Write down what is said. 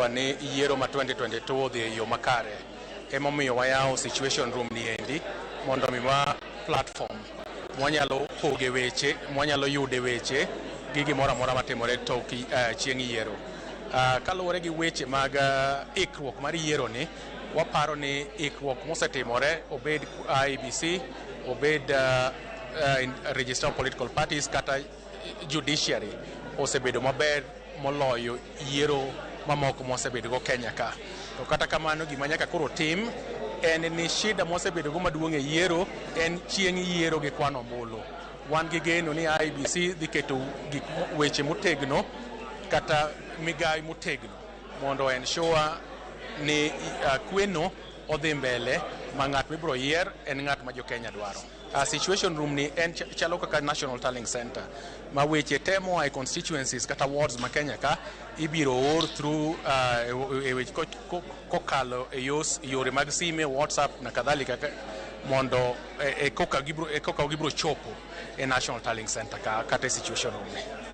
ensure ni yiero ma 2022 odhi e yo makare. Emomiyo wayawo situation room ni endi mondo miwa platform mwanyalo poge weche, mwanyalo yude weche gi gimoro amora matimore tok chieng' yiero. Kaluwore gi weche mag ikruok mar yiero ni, waparo ni ikruok mosetimore, obed IEBC, obed Registrar of Political Parties kata judiciary, osebedo maber moloyo yiero mamoko mosebedogo Kenya ka. To kata kamano, gima nyaka koro tim en ni shida mosebedogo maduong' e yiero en chieng' yiero gi kwano ombulu. Wan gi geno ni IEBC dhi keto gik weche motegno kata migawo motegno mondo ensure ni kweno odhi mbele ma ng'at mibiro yier en ng'at ma jo Kenya dwaro. Situation room ni en chalo kaka National Tallying Center ma weche te moa e constituencies kata wards ma Kenya ka ibiro or through e kokalo e yore mag sime, WhatsApp na kadhalika mondo e koka gibiro chopo e National Tallying Center ka kata e situation room ni.